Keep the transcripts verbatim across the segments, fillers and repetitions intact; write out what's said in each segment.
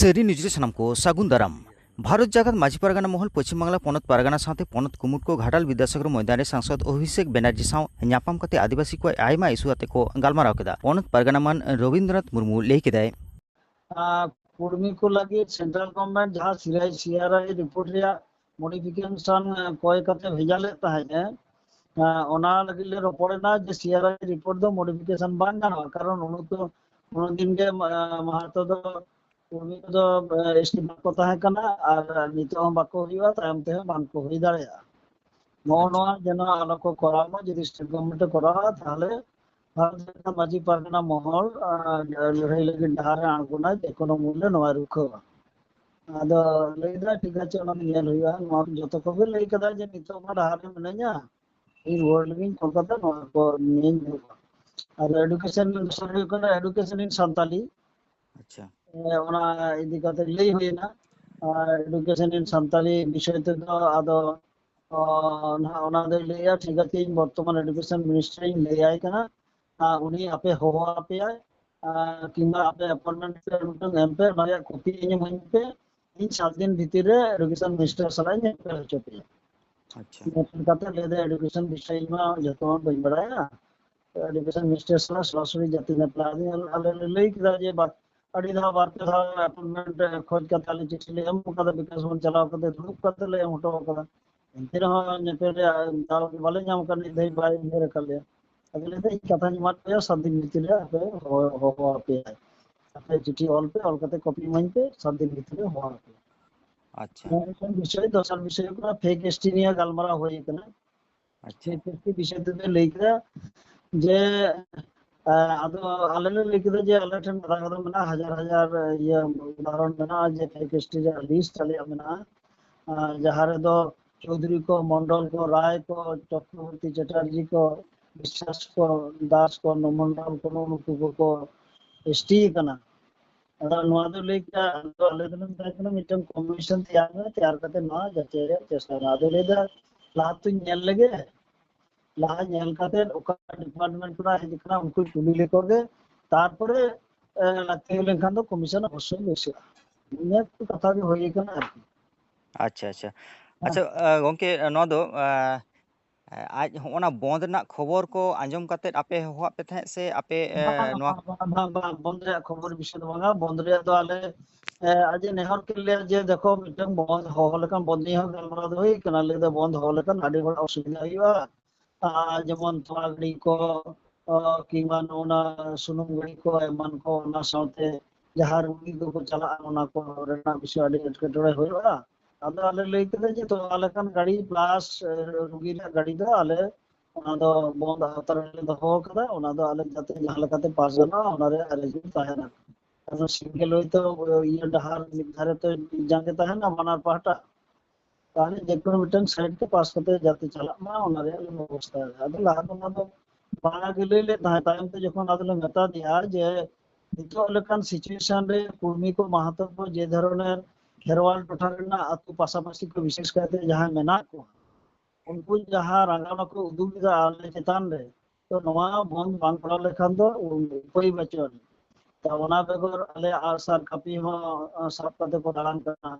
ᱴᱮᱨᱤ news ᱨᱮ ᱥᱟᱱᱟᱢ ᱠᱚ ᱥᱟᱹᱜᱩᱱ ᱫᱟᱨᱟᱢ᱾ ᱵᱷᱟᱨᱚᱛ ᱡᱟᱠᱟᱛ ᱢᱟᱹᱡᱷᱤ ᱯᱟᱨᱜᱟᱱᱟ ᱢᱚᱦᱚᱞ ᱯᱚᱪᱷᱤᱢ ᱵᱟᱝᱞᱟ ᱯᱚᱱᱚᱛ ᱯᱟᱨᱜᱟᱱᱟ ᱥᱟᱶᱛᱮ ᱯᱚᱱᱚᱛ ᱠᱩᱢᱩᱴ ᱠᱚ ᱜᱷᱟᱴᱟᱞ ᱵᱤᱫᱽᱫᱟᱥᱟᱜᱚᱨ ᱢᱚᱭᱫᱟᱱ ᱨᱮ ᱥᱟᱝᱥᱚᱫ ᱚᱵᱷᱤᱥᱮᱠ ᱵᱮᱱᱟᱨᱡᱤ ᱥᱟᱶ ᱧᱟᱯᱟᱢ ᱠᱟᱛᱮ ᱟᱹᱫᱤᱵᱟᱹᱥᱤ ᱠᱚᱣᱟᱜ ᱟᱭᱢᱟ ᱤᱥᱩ ᱟᱛᱮ ᱠᱚ ᱜᱟᱞᱢᱟᱨᱟᱣ ᱠᱮᱫᱟ᱾ ᱯᱚᱱᱚᱛ ᱯᱟᱨᱜᱟᱱᱟ ᱢᱟᱱ ᱨᱚᱵᱤᱱᱫᱨᱚᱱᱟᱛᱷ ᱢᱩᱨᱢᱩ ᱞᱟᱹᱭ ᱠᱮᱫᱟᱭ, ᱟᱨ ᱠᱩᱲᱢᱤ ᱠᱚ ᱞᱟᱹᱜᱤᱫ ᱥᱮᱱᱴᱨᱟᱞ ᱜᱚᱵᱷᱚᱨᱱᱢᱮᱱᱴ ᱡᱟᱦᱟᱸ ᱥᱤ ᱟᱨ ᱟᱭ ᱨᱤᱯᱳᱨᱴ ᱨᱮᱭᱟᱜ ᱢᱚᱰᱤᱯᱷᱤᱠᱮᱥᱚᱱ ᱠᱚᱭ ᱠᱟᱛᱮ ᱵᱷᱮᱡᱟ ᱞᱮᱫ ᱛᱟᱦᱮᱸᱫ ᱮ, ᱚᱱᱟ ᱞᱟᱹᱜᱤᱫ ᱞᱮ ᱨᱚᱯᱚᱲ ᱮᱱᱟ ᱡᱮ ᱥᱤ ᱟᱨ ᱟᱭ ᱨᱤᱯᱳᱨᱴ ᱫᱚ ᱢᱚᱰᱤᱯᱷᱤᱠᱮᱥᱚᱱ ᱵᱟᱝ ᱜᱟᱱᱚᱜᱼᱟ, ᱠᱟᱨᱚᱱ ᱩᱱᱟᱹᱜ ᱫᱚ ᱩᱱᱟᱹᱜ ᱫᱤᱱ ᱜᱮ ᱢᱟᱦᱟᱛᱚ ᱫᱚ ᱠᱩᱲᱢᱤ ᱠᱚᱫᱚ ᱮᱥ ᱴᱤ ᱵᱟᱠᱚ ᱛᱟᱦᱮᱸ ᱠᱟᱱᱟ ᱟᱨ ᱱᱤᱛᱚᱜ ᱦᱚᱸ ᱵᱟᱠᱚ ᱦᱩᱭᱩᱜᱼᱟ, ᱛᱟᱭᱚᱢ ᱛᱮᱦᱚᱸ ᱵᱟᱝ ᱠᱚ ᱦᱩᱭ ᱫᱟᱲᱮᱭᱟᱜᱼᱟ᱾ ᱱᱚᱜᱼᱚ ᱱᱚᱣᱟ ᱡᱮᱱᱚ ᱟᱞᱚ ᱠᱚ ᱠᱚᱨᱟᱣ ᱢᱟ, ᱡᱩᱫᱤ ᱥᱴᱮᱴ ᱜᱚᱵᱷᱚᱨᱱᱢᱮᱱᱴ ᱮ ᱠᱚᱨᱟᱣᱟ ᱛᱟᱦᱚᱞᱮ ᱵᱷᱟᱨᱚᱛ ᱡᱟᱠᱟᱛ ᱢᱟᱹᱡᱷᱤ ᱯᱟᱨᱜᱟᱱᱟ ᱢᱚᱦᱚᱞ ᱞᱟᱹᱲᱦᱟᱹᱭ ᱞᱟᱹᱜᱤᱫ ᱰᱟᱦᱟᱨ ᱨᱮ ᱟᱬᱜᱚᱱᱟ, ᱡᱮ ᱠᱳᱱᱳ ᱢᱩᱞᱞᱮ ᱱᱚᱣᱟ ᱨᱩᱠᱷᱟᱹᱣᱟ᱾ ᱟᱫᱚ ᱞᱟᱹᱭ ᱫᱟ ᱴᱷᱤᱠ ᱟᱪᱷᱮ, ᱚᱱᱟ ᱫᱚ ᱧᱮᱞ ᱦᱩᱭᱩᱜᱼᱟ᱾ ᱱᱚᱣᱟ ᱡᱚᱛᱚ ᱠᱚᱜᱮ ᱞᱟᱹᱭ ᱠᱟᱫᱟ ᱡᱮ ᱱᱤᱛᱚᱜ ᱢᱟ ᱰᱟᱦᱟᱨ ᱨᱮ ᱢᱤᱱᱟᱹᱧᱟ, ᱤᱧ ᱨᱩᱣᱟᱹᱲ ᱞᱟᱹᱜᱤᱫ ᱠᱳᱞᱠᱟᱛᱟ, ᱱᱚᱣᱟ ᱠᱚ ᱱᱤᱭᱟᱹᱧ ᱦᱩᱭᱩᱜᱼᱟ᱾ ᱟᱨ ᱮᱰᱩᱠᱮᱥᱚᱱ, ᱫᱚᱥᱟᱨ ᱦᱩᱭᱩᱜ ᱠᱟᱱᱟ education in Santali᱾ ᱟᱪᱪᱷᱟ᱾ ᱚᱱᱟ ᱤᱫᱤ ᱠᱟᱛᱮ ᱞᱟᱹᱭ ᱦᱩᱭᱮᱱᱟ᱾ ᱟᱨ education in Santali ᱵᱤᱥᱚᱭ ᱛᱮᱫᱚ ᱟᱫᱚ ᱱᱟᱦᱟᱜ ᱚᱱᱟ ᱫᱚᱭ ᱞᱟᱹᱭᱟ, ᱴᱷᱤᱠ ᱟᱪᱷᱮ, ᱤᱧ ᱵᱚᱨᱛᱚᱢᱟᱱ ᱮᱰᱩᱠᱮᱥᱚᱱ ᱢᱤᱱᱤᱥᱴᱟᱨᱤᱧ ᱞᱟᱹᱭᱟᱭ ᱠᱟᱱᱟ, ᱟᱨ ᱩᱱᱤ ᱟᱯᱮ ᱦᱚᱦᱚ ᱟᱯᱮᱭᱟᱭ, ᱟᱨ ᱠᱤᱝᱵᱟ ᱟᱯᱮ ᱮᱯᱚᱭᱮᱱᱴᱢᱮᱱᱴ ᱢᱤᱫᱴᱟᱝ ᱮᱢ ᱯᱮ, ᱚᱱᱟ ᱨᱮᱭᱟᱜ ᱠᱚᱯᱤ ᱤᱧ ᱮᱢᱟᱹᱧ ᱯᱮ, ᱤᱧ ᱥᱟᱛ ᱫᱤᱱ ᱵᱷᱤᱛᱤᱨ ᱨᱮ ᱮᱰᱩᱠᱮᱥᱚᱱ ᱢᱤᱱᱤᱥᱴᱟᱨ ᱥᱟᱞᱟᱜ ᱤᱧ ᱧᱮᱯᱮᱞ ᱦᱚᱪᱚ ᱯᱮᱭᱟ᱾ ᱟᱪᱪᱷᱟ᱾ ᱧᱮᱯᱮᱞ ᱠᱟᱛᱮ ᱞᱟᱹᱭ ᱫᱟᱭ, ᱮᱰᱩᱠᱮᱥᱚᱱ ᱵᱤᱥᱚᱭ ᱢᱟ ᱡᱚᱛᱚ ᱦᱚᱲ ᱵᱟᱹᱧ ᱵᱟᱲᱟᱭᱟ, ᱮᱰᱩᱠᱮᱥᱚᱱ ᱢᱤᱱᱤᱥᱴᱟᱨ ᱥᱟᱞᱟᱜ ᱥᱚᱨᱟᱥᱚᱨᱤ ᱡᱟᱹᱛᱤ ᱧᱮᱯᱮᱞ ᱟᱹᱫᱤᱧ᱾ ᱟᱞᱮ ᱞᱮ ᱞᱟᱹᱭ ᱠᱮᱫᱟ ᱡᱮ ᱵᱟ-, ᱟᱹᱰᱤ ᱫᱷᱟᱣ ᱵᱟᱨ ᱯᱮ ᱫᱷᱟᱣ ᱮᱯᱚᱭᱮᱱᱴᱢᱮᱱᱴ ᱠᱷᱚᱡ ᱠᱟᱛᱮ ᱟᱞᱮ ᱪᱤᱴᱷᱤ ᱞᱮ ᱮᱢ ᱠᱟᱫᱟ, ᱵᱤᱠᱟᱥ ᱵᱷᱚᱵᱚᱱ ᱪᱟᱞᱟᱣ ᱠᱟᱛᱮ ᱫᱩᱲᱩᱵ ᱠᱟᱛᱮ ᱞᱮ ᱮᱢ ᱦᱚᱴᱚ ᱠᱟᱫᱟ᱾ ᱮᱱᱛᱮ ᱨᱮᱦᱚᱸ ᱧᱮᱯᱮᱞ ᱨᱮᱭᱟᱜ ᱫᱟᱣ ᱵᱟᱞᱮ ᱧᱟᱢ ᱠᱟᱫᱟ, ᱱᱤᱛ ᱫᱷᱟᱹᱵᱤᱡ ᱵᱟᱭ ᱩᱭᱦᱟᱹᱨ ᱟᱠᱟᱫ ᱞᱮᱭᱟ᱾ ᱟᱫᱚ ᱞᱟᱹᱭ ᱫᱟᱹᱧ, ᱠᱟᱛᱷᱟᱧ ᱮᱢᱟᱫ ᱯᱮᱭᱟ, ᱥᱟᱛ ᱫᱤᱱ ᱵᱷᱤᱛᱤᱨ ᱨᱮ ᱟᱯᱮ ᱦᱚᱦᱚ, ᱦᱚᱦᱚ ᱟᱯᱮᱭᱟ᱾ ᱟᱯᱮ ᱪᱤᱴᱷᱤ ᱚᱞ ᱯᱮ, ᱚᱞ ᱠᱟᱛᱮ ᱠᱚᱯᱤ ᱤᱢᱟᱹᱧ ᱯᱮ, ᱥᱟᱛ ᱫᱤᱱ ᱵᱷᱤᱛᱤᱨ ᱨᱮ ᱦᱚᱦᱚ ᱟᱯᱮᱭᱟ᱾ ᱟᱪᱪᱷᱟ᱾ ᱱᱚᱣᱟ ᱢᱤᱫᱴᱟᱝ ᱵᱤᱥᱚᱭ, ᱫᱚᱥᱟᱨ ᱵᱤᱥᱚᱭ ᱦᱩᱭᱩᱜ ᱠᱟᱱᱟ ᱯᱷᱮᱠ ᱮᱥ ᱴᱤ ᱱᱤᱭᱮ ᱜᱟᱞᱢᱟᱨᱟᱣ ᱦᱩᱭ ᱠᱟᱱᱟ᱾ ᱟᱪᱪᱷᱟ᱾ ᱯᱷᱮᱠ ᱮᱥ ᱴᱤ ᱵᱤᱥᱚᱭ ᱛᱮᱫᱚ ᱞᱟᱹᱭ ᱠᱮᱫᱟ ᱡᱮ, ᱟᱸ, ᱟᱫᱚ ᱟᱞᱮ ᱞᱮ ᱞᱟᱹᱭ ᱠᱮᱫᱟ ᱡᱮ ᱟᱞᱮ ᱴᱷᱮᱱ ᱠᱟᱛᱷᱟ ᱠᱚᱫᱚ ᱢᱮᱱᱟᱜᱼᱟ, ᱦᱟᱡᱟᱨ ᱦᱟᱡᱟᱨ ᱤᱭᱟᱹ ᱩᱫᱟᱦᱚᱨᱚᱱ ᱢᱮᱱᱟᱜᱼᱟ ᱡᱮ ᱯᱷᱮᱠ ᱮᱥ ᱴᱤ ᱨᱮᱭᱟᱜ ᱞᱤᱥᱴ ᱟᱞᱮᱭᱟᱜ ᱢᱮᱱᱟᱜᱼᱟ, ᱟᱸ, ᱡᱟᱦᱟᱸ ᱨᱮᱫᱚ ᱪᱳᱣᱫᱷᱩᱨᱤ ᱠᱚ, ᱢᱚᱱᱰᱚᱞ ᱠᱚ, ᱨᱟᱭ ᱠᱚ, ᱪᱚᱠᱨᱚᱵᱚᱨᱛᱤ ᱪᱮᱴᱟᱨᱡᱤ ᱠᱚ, ᱵᱤᱥᱥᱟᱥ ᱠᱚ, ᱫᱟᱥ ᱠᱚ, ᱱᱚᱢᱚᱱᱰᱚᱞ ᱠᱚ, ᱱᱩᱠᱩ ᱠᱚᱠᱚ ᱮᱥ ᱴᱤ ᱠᱟᱱᱟ᱾ ᱟᱫᱚ ᱱᱚᱣᱟ ᱫᱚ ᱞᱟᱹᱭ ᱠᱮᱫᱟ, ᱟᱫᱚ ᱟᱞᱮ ᱫᱚᱞᱮ ᱢᱮᱛᱟᱭ ᱠᱟᱱᱟ ᱢᱤᱫᱴᱟᱝ ᱠᱚᱢᱤᱥᱚᱱ ᱛᱮᱭᱟᱨ ᱢᱮ, ᱛᱮᱭᱟᱨ ᱠᱟᱛᱮ ᱱᱚᱣᱟ ᱡᱟᱪᱟᱭ ᱨᱮᱭᱟᱜ ᱪᱮᱥᱴᱟᱭ ᱢᱮ᱾ ᱟᱫᱚ ᱞᱟᱹᱭ ᱫᱟ, ᱞᱟᱦᱟ ᱛᱩᱧ ᱧᱮᱞ ᱞᱮᱜᱮ, ᱞᱟᱦᱟ ᱧᱮᱞ ᱠᱟᱛᱮ ᱚᱠᱟ ᱰᱤᱯᱟᱨᱴᱢᱮᱱᱴ ᱠᱷᱚᱱᱟᱜ ᱦᱮᱡ ᱠᱟᱱᱟ ᱩᱱᱠᱩ ᱠᱩᱞᱤ ᱞᱮᱠᱚ ᱜᱮ, ᱛᱟᱨᱯᱚᱨᱮ, ᱮ, ᱞᱟᱹᱠᱛᱤ ᱦᱩᱭ ᱞᱮᱱᱠᱷᱟᱱ ᱫᱚ ᱠᱚᱢᱤᱥᱚᱱ ᱚᱵᱚᱥᱥᱳᱭ ᱵᱟᱹᱭᱥᱟᱹᱜᱼᱟ᱾ ᱤᱱᱟᱹ ᱠᱚ ᱠᱟᱛᱷᱟ ᱜᱮ ᱦᱩᱭ ᱟᱠᱟᱱᱟ ᱟᱨᱠᱤ᱾ ᱟᱪᱪᱷᱟ, ᱟᱪᱪᱷᱟ᱾ ᱟᱪᱪᱷᱟ, ᱜᱚᱢᱠᱮ, ᱱᱚᱣᱟ ᱫᱚ ᱟᱡ ᱦᱚᱸ ᱚᱱᱟ ᱵᱚᱸᱫᱽ ᱨᱮᱱᱟᱜ ᱠᱷᱚᱵᱚᱨ ᱠᱚ ᱟᱸᱡᱚᱢ ᱠᱟᱛᱮ ᱟᱯᱮ ᱦᱚᱦᱚᱣᱟᱫ ᱯᱮ ᱛᱟᱦᱮᱸᱫ ᱥᱮ ᱟᱯᱮ ᱱᱚᱣᱟ? ᱵᱟᱝ, ᱵᱟᱝ, ᱵᱚᱸᱫᱽ ᱨᱮᱭᱟᱜ ᱠᱷᱚᱵᱚᱨ ᱵᱤᱥᱚᱭ ᱫᱚ ᱵᱟᱝᱟ᱾ ᱵᱚᱸᱫᱽ ᱨᱮᱭᱟᱜ ᱫᱚ ᱟᱞᱮ ᱟᱡ ᱮ ᱱᱮᱦᱚᱨ ᱠᱮᱫ ᱞᱮᱭᱟ ᱡᱮ, ᱫᱮᱠᱷᱚ, ᱢᱤᱫᱴᱟᱝ ᱵᱚᱸᱫᱽ ᱦᱚᱦᱚ ᱞᱮᱠᱷᱟᱱ, ᱵᱚᱸᱫᱽ ᱱᱤᱭᱮ ᱦᱚᱸ ᱜᱟᱞᱢᱟᱨᱟᱣ ᱫᱚ ᱦᱩᱭ ᱠᱟᱱᱟ, ᱞᱟᱹᱭ ᱫᱚ ᱵᱚᱸᱫᱽ ᱦᱚᱦᱚ ᱞᱮᱠᱷᱟᱱ ᱟᱹᱰᱤ ᱦᱚᱲᱟᱜ ᱚᱥᱩᱵᱤᱫᱷᱟ ᱦᱩᱭᱩᱜᱼᱟ᱾ ᱟᱨ ᱡᱮᱢᱚᱱ ᱛᱚᱣᱟ ᱜᱟᱹᱰᱤ ᱠᱚ, ᱠᱤᱝᱵᱟ ᱱᱚᱜᱼᱚ ᱱᱟ ᱥᱩᱱᱩᱢ ᱜᱟᱹᱰᱤ ᱠᱚ ᱮᱢᱟᱱ ᱠᱚ, ᱚᱱᱟ ᱥᱟᱶᱛᱮ ᱡᱟᱦᱟᱸ ᱨᱩᱜᱤ ᱠᱚᱠᱚ ᱪᱟᱞᱟᱜᱼᱟ, ᱚᱱᱟ ᱠᱚ ᱨᱮᱱᱟᱜ ᱵᱤᱥᱚᱭ ᱟᱹᱰᱤ ᱮᱴᱠᱮᱴᱚᱬᱮ ᱦᱩᱭᱩᱜᱼᱟ᱾ ᱟᱫᱚ ᱟᱞᱮ ᱞᱟᱹᱭ ᱠᱮᱫᱟ ᱡᱮ, ᱛᱚᱣᱟ ᱞᱮᱠᱟᱱ ᱜᱟᱹᱰᱤ plus ᱨᱩᱜᱤ ᱨᱮᱭᱟᱜ ᱜᱟᱹᱰᱤ ᱫᱚ ᱟᱞᱮ ᱚᱱᱟ ᱫᱚ ᱵᱚᱱᱫ ᱟᱣᱛᱟ ᱨᱮᱞᱮ ᱫᱚᱦᱚ ᱟᱠᱟᱫᱟ᱾ ᱚᱱᱟ ᱫᱚ ᱟᱞᱮ ᱡᱟᱛᱮ ᱡᱟᱦᱟᱸ ᱞᱮᱠᱟᱛᱮ ᱯᱟᱥ ᱜᱟᱱᱚᱜᱼᱟ, ᱚᱱᱟ ᱨᱮᱭᱟᱜ arrangement ᱛᱟᱦᱮᱱᱟ᱾ ᱠᱟᱨᱚᱱ single way ᱛᱚ ᱤᱭᱟᱹ ᱰᱟᱦᱟᱨ ᱢᱤᱫ ᱫᱷᱟᱨᱮ ᱛᱮ ᱡᱟᱸᱜᱮ ᱛᱟᱦᱮᱱᱟ ᱵᱟᱱᱟᱨ ᱯᱟᱦᱴᱟ, ᱛᱟᱦᱞᱮ ᱡᱮᱠᱳᱱᱳ ᱢᱤᱫᱴᱟᱝ side ᱛᱮ ᱯᱟᱥ ᱠᱟᱛᱮ ᱡᱟᱛᱮ ᱪᱟᱞᱟᱜ ᱢᱟ, ᱚᱱᱟ ᱨᱮᱭᱟᱜ ᱞᱮ ᱵᱮᱵᱚᱥᱛᱷᱟ ᱮᱫᱟ᱾ ᱟᱫᱚ ᱞᱟᱦᱟ ᱫᱚ ᱚᱱᱟ ᱫᱚ ᱵᱟᱝ ᱜᱮ ᱞᱟᱹᱭ ᱞᱮᱫ ᱛᱟᱦᱮᱸᱫ, ᱛᱟᱭᱚᱢ ᱛᱮ ᱡᱚᱠᱷᱚᱱ ᱟᱫᱚ ᱞᱮ ᱢᱮᱛᱟ ᱫᱮᱭᱟ ᱡᱮ ᱱᱤᱛᱚᱜ ᱞᱮᱠᱟᱱ situation ᱨᱮ ᱠᱩᱲᱢᱤ ᱠᱚ ᱢᱟᱦᱟᱛᱚ ᱠᱚ ᱡᱮ ᱫᱷᱚᱨᱚᱱᱮᱨ ᱠᱷᱮᱨᱣᱟᱞ ᱴᱚᱴᱷᱟ ᱨᱮᱱᱟᱜ ᱟᱹᱛᱩ ᱯᱟᱥᱟᱯᱟᱥᱤ ᱠᱚ ᱵᱤᱥᱮᱥ ᱠᱟᱭᱛᱮ ᱡᱟᱦᱟᱸᱭ ᱢᱮᱱᱟᱜ ᱠᱚᱣᱟ, ᱩᱱᱠᱩ ᱡᱟᱦᱟᱸ ᱨᱟᱸᱜᱟᱣᱱᱟ ᱠᱚ ᱩᱫᱩᱜ ᱮᱫᱟ ᱟᱞᱮ ᱪᱮᱛᱟᱱ ᱨᱮ, ᱛᱚ ᱱᱚᱣᱟ ᱵᱚᱱᱫ ᱵᱟᱝ ᱠᱚᱨᱟᱣ ᱞᱮᱠᱷᱟᱱ ᱫᱚ ᱩᱯᱟᱹᱭ ᱵᱟᱹᱪᱩᱜ ᱟᱹᱱᱤᱡ᱾ ᱛᱚ ᱚᱱᱟ ᱵᱮᱜᱚᱨ ᱟᱞᱮᱭᱟᱜ ᱟᱜᱼᱥᱟᱨ ᱠᱟᱹᱯᱤ ᱦᱚᱸ ᱥᱟᱵ ᱠᱟᱛᱮ ᱠᱚ ᱫᱟᱬᱟᱱ ᱠᱟᱱᱟ,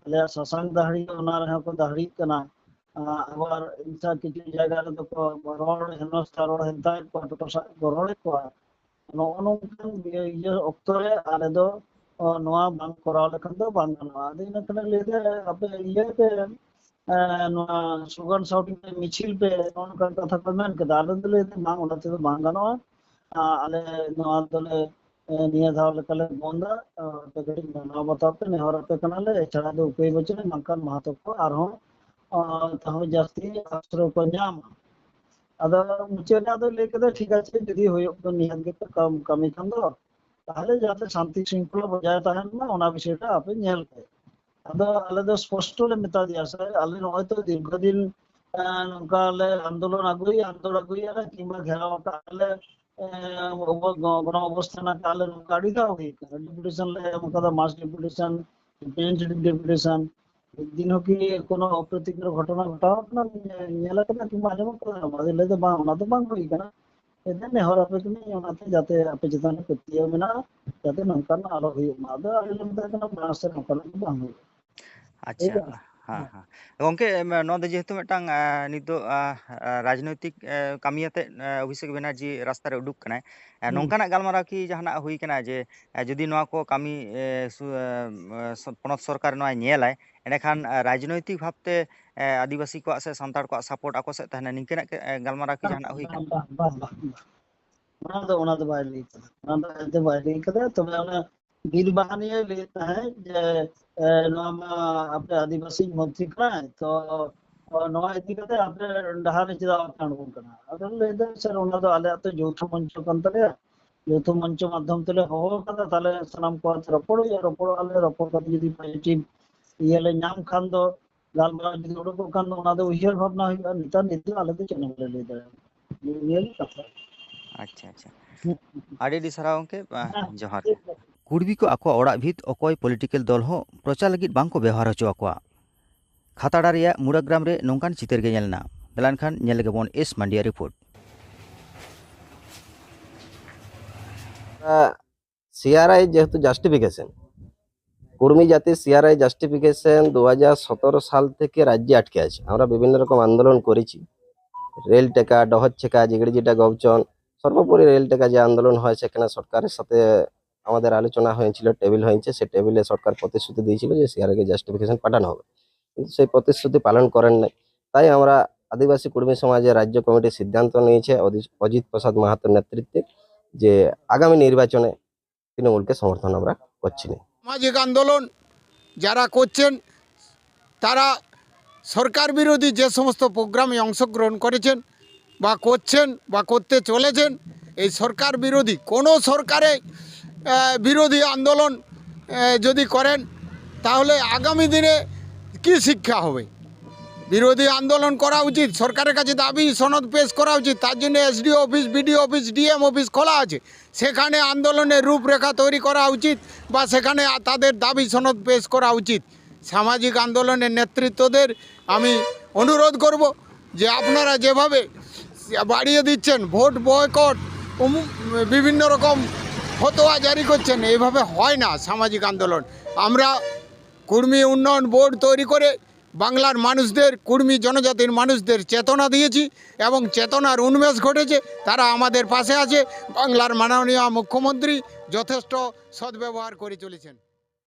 ᱟᱞᱮᱭᱟᱜ ᱥᱟᱥᱟᱝ ᱫᱟᱹᱦᱲᱤ ᱚᱱᱟ ᱨᱮᱦᱚᱸ ᱠᱚ ᱫᱟᱹᱦᱲᱤᱜ ᱠᱟᱱᱟ᱾ ᱟᱵᱟᱨ ᱤᱱᱥᱟ ᱠᱤᱪᱷᱩ ᱡᱟᱭᱜᱟ ᱨᱮᱫᱚ ᱠᱚ ᱨᱚᱲ ᱦᱮᱱᱚᱥᱛᱟ ᱨᱚᱲ ᱦᱮᱱᱛᱟᱭᱮᱫ ᱠᱚᱣᱟ, ᱴᱚᱴᱚ ᱥᱟᱵ ᱠᱚ ᱨᱚᱲᱮᱫ ᱠᱚᱣᱟ᱾ ᱱᱚᱜᱼᱚ ᱱᱚᱝᱠᱟᱱ ᱤᱭᱟᱹ ᱚᱠᱛᱚ ᱨᱮ ᱟᱞᱮ ᱫᱚ ᱱᱚᱣᱟ ᱵᱟᱝ ᱠᱚᱨᱟᱣ ᱞᱮᱠᱷᱟᱱ ᱫᱚ ᱵᱟᱝ ᱜᱟᱱᱚᱜᱼᱟ᱾ ᱟᱫᱚ ᱤᱱᱟᱹ ᱠᱷᱟᱱ ᱞᱟᱹᱭ ᱫᱟ ᱟᱯᱮ ᱤᱭᱟᱹ ᱯᱮ, ᱱᱚᱣᱟ slogan shouting ᱯᱮ, ᱢᱤᱪᱷᱤᱞ ᱯᱮ, ᱱᱚᱜᱼᱚ ᱱᱚᱝᱠᱟᱱ ᱠᱟᱛᱷᱟ ᱠᱚ ᱢᱮᱱ ᱠᱮᱫᱟ᱾ ᱟᱞᱮ ᱫᱚ ᱞᱟᱹᱭ ᱫᱟ ᱵᱟᱝ, ᱚᱱᱟ ᱛᱮᱫᱚ ᱵᱟᱝ ᱜᱟᱱᱚᱜᱼᱟ᱾ ᱟᱞᱮ ᱱᱚᱣᱟ ᱫᱚᱞᱮ ᱱᱤᱭᱟᱹ ᱫᱷᱟᱣ ᱞᱮᱠᱟᱞᱮ ᱵᱚᱱᱫᱟ᱾ ᱟᱯᱮ ᱠᱟᱹᱴᱤᱡ ᱢᱟᱱᱟᱣ ᱵᱟᱛᱟᱣ ᱯᱮ, ᱱᱮᱦᱚᱨ ᱟᱯᱮ ᱠᱟᱱᱟᱞᱮ, ᱮᱪᱷᱟᱲᱟ ᱫᱚ ᱩᱯᱟᱹᱭ ᱵᱟᱹᱪᱩᱜᱼᱟ᱾ ᱵᱟᱝᱠᱷᱟᱱ ᱢᱟᱦᱟᱛᱚ ᱠᱚ ᱟᱨᱦᱚᱸ ᱛᱟᱦᱚᱸ ᱡᱟᱹᱥᱛᱤ ᱟᱥᱨᱚᱭ ᱠᱚ ᱧᱟᱢᱟ᱾ ᱟᱫᱚ ᱢᱩᱪᱟᱹᱫ ᱨᱮ ᱟᱫᱚ ᱞᱟᱹᱭ ᱠᱮᱫᱟ, ᱴᱷᱤᱠ ᱟᱪᱷᱮ, ᱡᱩᱫᱤ ᱦᱩᱭᱩᱜ ᱠᱟᱱ, ᱱᱤᱦᱟᱹᱛ ᱜᱮᱯᱮ ᱠᱟᱹᱢ-, ᱠᱟᱹᱢᱤ ᱠᱷᱟᱱ ᱫᱚ, ᱛᱟᱦᱚᱞᱮ ᱡᱟᱛᱮ ᱥᱟᱱᱛᱤ ᱥᱨᱤᱝᱠᱷᱚᱞᱟ ᱵᱚᱡᱟᱭ ᱛᱟᱦᱮᱱ ᱢᱟ, ᱚᱱᱟ ᱵᱤᱥᱚᱭ ᱨᱮ ᱟᱯᱮ ᱧᱮᱞ ᱯᱮ᱾ ᱟᱫᱚ ᱟᱞᱮ ᱫᱚ ᱥᱯᱚᱥᱴᱚ ᱞᱮ ᱢᱮᱛᱟ ᱫᱮᱭᱟ, ᱥᱮ ᱟᱞᱮ ᱱᱚᱜᱼᱚᱭ ᱛᱚ ᱫᱤᱨᱜᱷᱚ ᱫᱤᱱ ᱱᱚᱝᱠᱟ ᱞᱮ ᱟᱱᱫᱳᱞᱚᱱ ᱟᱹᱜᱩᱭᱮᱫᱼᱟ, ᱟᱱᱫᱳᱞᱚᱱ ᱟᱹᱜᱩᱭᱮᱫᱼᱟ ᱞᱮ, ᱠᱤᱝᱵᱟ ᱜᱷᱮᱨᱟᱣ ᱟᱠᱟᱫ ᱞᱮ, ᱜᱚᱱᱚ ᱚᱵᱚᱥᱛᱷᱟᱱ ᱟᱠᱟᱫ ᱞᱮ, ᱱᱚᱝᱠᱟ ᱟᱹᱰᱤ ᱫᱷᱟᱣ ᱦᱩᱭ ᱟᱠᱟᱱᱟ᱾ ᱰᱮᱯᱩᱴᱮᱥᱚᱱ ᱞᱮ ᱮᱢ ᱟᱠᱟᱫᱟ, ᱢᱟᱥ ᱰᱮᱯᱩᱴᱮᱥᱚᱱ, ᱰᱮᱯᱩᱴᱮᱥᱚᱱ᱾ ᱢᱤᱫ ᱫᱤᱱ ᱦᱚᱸ ᱠᱤ ᱠᱳᱱᱳ ᱚᱯᱨᱤᱛᱤᱠᱚᱨ ᱜᱷᱚᱴᱚᱱᱟ ᱜᱷᱚᱴᱟᱣ ᱟᱠᱟᱱᱟ, ᱧᱮᱞ ᱟᱠᱟᱱᱟ ᱠᱤᱝᱵᱟ ᱟᱸᱡᱚᱢ ᱟᱠᱟᱫᱟ? ᱟᱫᱚ ᱞᱟᱹᱭ ᱫᱟ, ᱵᱟᱝ, ᱚᱱᱟ ᱫᱚ ᱵᱟᱝ ᱦᱩᱭ ᱟᱠᱟᱱᱟ᱾ ᱮᱱᱛᱮ ᱱᱮᱦᱚᱨ ᱟᱯᱮ ᱠᱟᱹᱱᱟᱹᱧ ᱚᱱᱟᱛᱮ, ᱡᱟᱛᱮ ᱟᱯᱮ ᱪᱮᱛᱟᱱ ᱨᱮ ᱯᱟᱹᱛᱭᱟᱹᱣ ᱢᱮᱱᱟᱜᱼᱟ, ᱡᱟᱛᱮ ᱱᱚᱝᱠᱟᱱᱟᱜ ᱟᱞᱚ ᱦᱩᱭᱩᱜ ᱢᱟ᱾ ᱟᱫᱚ ᱟᱞᱮ ᱞᱮ ᱢᱮᱛᱟᱭ ᱠᱟᱱᱟ, ᱢᱟᱲᱟᱝ ᱥᱮᱫ ᱱᱚᱝᱠᱟᱱᱟᱜ ᱫᱚ ᱵᱟᱝ ᱦᱩᱭᱩᱜᱼᱟ᱾ ᱟᱪᱪᱷᱟ᱾ ᱴᱷᱤᱠ ᱜᱮᱭᱟ? ᱦᱮᱸ, ᱦᱮᱸ᱾ ᱜᱚᱝᱠᱮ, ᱮᱢ, ᱱᱚᱣᱟ ᱫᱚ ᱡᱮᱦᱮᱛᱩ ᱢᱤᱫᱴᱟᱝ, ᱮ, ᱱᱤᱛᱚᱜ, ᱟ, ᱟ, ᱨᱟᱡᱽᱱᱳᱭᱛᱤᱠ, ᱮ, ᱠᱟᱹᱢᱤ ᱟᱛᱮᱫ, ᱮ, ᱚᱵᱷᱤᱥᱮᱠ ᱵᱮᱱᱟᱨᱡᱤ ᱨᱟᱥᱛᱟ ᱨᱮ ᱩᱰᱩᱠ ᱠᱟᱱᱟᱭ, ᱮ, ᱦᱩᱸ᱾ ᱱᱚᱝᱠᱟᱱᱟᱜ ᱜᱟᱞᱢᱟᱨᱟᱣ ᱠᱤ ᱡᱟᱦᱟᱱᱟᱜ ᱦᱩᱭ ᱠᱟᱱᱟ ᱡᱮ, ᱮ, ᱡᱩᱫᱤ ᱱᱚᱣᱟ ᱠᱚ ᱠᱟᱹᱢᱤ, ᱮ, ᱥᱩ-, ᱮ, ᱮ, ᱥᱚ-, ᱯᱚᱱᱚᱛ ᱥᱚᱨᱠᱟᱨ ᱱᱚᱣᱟ ᱧᱮᱞᱟᱭ, ᱮᱸᱰᱮᱠᱷᱟᱱ, ᱮ, ᱨᱟᱡᱽᱱᱳᱭᱛᱤᱠ ᱵᱷᱟᱵᱽᱛᱮ, ᱮ, ᱟᱹᱫᱤᱵᱟᱹᱥᱤ ᱠᱚᱣᱟᱜ ᱥᱮ ᱥᱟᱱᱛᱟᱲ ᱠᱚᱣᱟᱜ support ᱟᱠᱚ ᱥᱮᱫ ᱛᱟᱦᱮᱱᱟ, ᱱᱤᱝᱠᱟᱹᱱᱟᱜ ᱠᱤ, ᱮ, ᱜᱟᱞᱢᱟᱨᱟᱣ ᱠᱤ ᱵᱟᱝ, ᱡᱟᱦᱟᱱᱟᱜ ᱦᱩᱭ ᱵᱟᱝ, ᱠᱟᱱᱟ? ᱵᱟᱝ, ᱵᱟᱝ, ᱵᱟᱝ, ᱵᱟᱝ᱾ ᱚᱱᱟ ᱫᱚ, ᱚᱱᱟ ᱫᱚ ᱵᱟᱭ ᱞᱟᱹᱭ ᱠᱟᱫᱟ, ᱚᱱᱟ ᱫᱚ ᱮᱱᱛᱮ ᱵᱟᱭ ᱞᱟᱹᱭ ᱠᱟᱫᱟ᱾ ᱛᱚᱵᱮ ᱚᱱᱟ ᱵᱤᱨ ᱵᱟᱦᱟᱱᱤᱭᱮ ᱞᱟᱹᱭᱮᱫ ᱛᱟᱦᱮᱸᱫ ᱡᱮ, ᱮ, ᱱᱚᱣᱟ ᱢᱟ ᱟᱯᱮ ᱟᱹᱫᱤᱵᱟᱹᱥᱤ ᱢᱚᱱᱛᱨᱤ ᱠᱟᱱᱟᱭ, ᱛᱚ ᱱᱚᱣᱟ ᱤᱫᱤ ᱠᱟᱛᱮ ᱟᱯᱮ ᱰᱟᱦᱟᱨ ᱨᱮ ᱪᱮᱫᱟᱜ ᱵᱟᱯᱮ ᱟᱬᱜᱚᱱ ᱠᱟᱱᱟ? ᱟᱫᱚ ᱞᱟᱹᱭ ᱫᱟ, "ᱥᱟᱨ, ᱚᱱᱟ ᱫᱚ ᱟᱞᱮᱭᱟᱜ ᱛᱚ ᱡᱳᱣᱛᱷᱚ ᱢᱚᱧᱪᱚ ᱠᱟᱱ ᱛᱟᱞᱮᱭᱟ, ᱡᱳᱣᱛᱷᱚ ᱢᱚᱧᱪᱚ ᱢᱟᱫᱽᱫᱷᱚᱢ ᱛᱮᱞᱮ ᱦᱚᱦᱚ ᱟᱠᱟᱫᱟ, ᱛᱟᱦᱞᱮ ᱥᱟᱱᱟᱢ ᱠᱚ ᱟᱛᱮ ᱨᱚᱯᱚᱲ ᱦᱩᱭᱩᱜᱼᱟ, ᱨᱚᱯᱚᱲᱚᱜ ᱟᱞᱮ, ᱨᱚᱯᱚᱲ ᱠᱟᱛᱮ ᱡᱩᱫᱤ positive ᱤᱭᱟᱹ ᱞᱮ ᱧᱟᱢ ᱠᱷᱟᱱ ᱫᱚ, ᱜᱟᱞᱢᱟᱨᱟᱣ ᱡᱩᱫᱤ ᱩᱰᱩᱠᱚᱜ ᱠᱷᱟᱱ ᱫᱚ ᱚᱱᱟ ᱫᱚ ᱩᱭᱦᱟᱹᱨ ᱵᱷᱟᱵᱽᱱᱟ ᱦᱩᱭᱩᱜᱼᱟ, ᱱᱮᱛᱟᱨ ᱱᱤᱛ ᱫᱚ ᱟᱞᱮ ᱫᱚ ᱪᱮᱫ ᱦᱚᱸ ᱵᱟᱞᱮ ᱞᱟᱹᱭ ᱫᱟᱲᱮᱭᱟᱜᱼᱟ᱾" ᱱᱤᱭᱟᱹ ᱜᱮ ᱠᱟᱛᱷᱟ᱾ ᱟᱪᱪᱷᱟ, ᱟᱪᱪᱷᱟ᱾ ᱦᱩᱸ᱾ ᱟᱹᱰᱤ ᱟᱹᱰᱤ ᱥᱟᱨᱦᱟᱣ ᱜᱚᱝᱠᱮ, ᱟᱸ, ᱦᱮᱸ, ᱡᱚᱦᱟᱨ ᱴᱷᱤᱠ ᱜᱮ᱾ ᱜᱮᱭᱟ᱾ ᱠᱩᱲᱢᱤ ᱠᱚ ᱟᱠᱚᱣᱟᱜ ᱚᱲᱟᱜ ᱵᱷᱤᱛ ᱚᱠᱚᱭ political ᱫᱚᱞ ᱦᱚᱸ ᱯᱨᱚᱪᱟᱨ ᱞᱟᱹᱜᱤᱫ ᱵᱟᱝ ᱠᱚ ᱵᱮᱣᱦᱟᱨ ᱦᱚᱪᱚ ᱟᱠᱚᱣᱟ᱾ ᱠᱷᱟᱛᱟᱲᱟ ᱨᱮᱭᱟᱜ ᱢᱩᱲᱟᱜᱨᱟᱢ ᱨᱮ ᱱᱚᱝᱠᱟᱱ ᱪᱤᱛᱟᱹᱨ ᱜᱮ ᱧᱮᱞ ᱮᱱᱟ᱾ ᱫᱮᱞᱟ ᱮᱱᱠᱷᱟᱱ ᱧᱮᱞ ᱞᱮᱜᱮ ᱵᱚᱱ ᱮᱥ ᱢᱟᱱᱰᱤᱭᱟ report᱾ ᱟᱸ, ᱥᱤ ᱟᱨ ᱟᱭ ᱡᱮᱦᱮᱛᱩ justification, কুর্মী জাতির সি আর আই জাস্টিফিকেশন দু হাজার সতেরো সাল থেকে রাজ্যে আটকে আছে। আমরা বিভিন্ন রকম আন্দোলন করেছি, রেল টেকা, ডহর ছেকা, জিগড়ি জিটা গবচন, সর্বোপরি রেল টেকা যে আন্দোলন হয়, সেখানে সরকারের সাথে আমাদের আলোচনা হয়েছিল, টেবিল হয়েছে, সে টেবিলে সরকার প্রতিশ্রুতি দিয়েছিল যে সি আর আই কে জাস্টিফিকেশন পাঠানো হবে, কিন্তু সেই প্রতিশ্রুতি পালন করেন নাই। তাই আমরা আদিবাসী কুর্মী সমাজের রাজ্য কমিটি সিদ্ধান্ত নিয়েছে অদি-, অজিত প্রসাদ মাহাতোর নেতৃত্বে যে আগামী নির্বাচনে তৃণমূলকে সমর্থন আমরা করছি না। সামাজিক আন্দোলন যারা করছেন, তারা সরকার বিরোধী যে সমস্ত প্রোগ্রামে অংশগ্রহণ করেছেন বা করছেন বা করতে চলেছেন, এই সরকার বিরোধী কোনো সরকারে, আহ, বিরোধী আন্দোলন, আহ, যদি করেন, তাহলে আগামী দিনে কি শিক্ষা হবে? বিরোধী আন্দোলন করা উচিত, সরকারের কাছে দাবি সনদ পেশ করা উচিত। তার জন্য এস ডি ও অফিস, বি ডি ও অফিস, ডি এম অফিস খোলা আছে, সেখানে আন্দোলনের রূপরেখা তৈরি করা উচিত বা সেখানে আ-, তাদের দাবি সনদ পেশ করা উচিত। সামাজিক আন্দোলনের নেতৃত্বদের আমি অনুরোধ করব যে আপনারা যেভাবে বাড়িয়ে দিচ্ছেন, ভোট বয়কট, বিভিন্ন রকম ফতোয়া জারি করছেন। এইভাবে হয় না সামাজিক আন্দোলন। আমরা কুর্মী উন্নয়ন বোর্ড তৈরি করে বাংলার মানুষদের, কুর্মী জনজাতির মানুষদের চেতনা দিয়েছি এবং চেতনার উন্মেষ ঘটেছে। তারা আমাদের পাশে আছে। বাংলার মাননীয় মুখ্যমন্ত্রী যথেষ্ট সদ্ব্যবহার করে চলেছেন।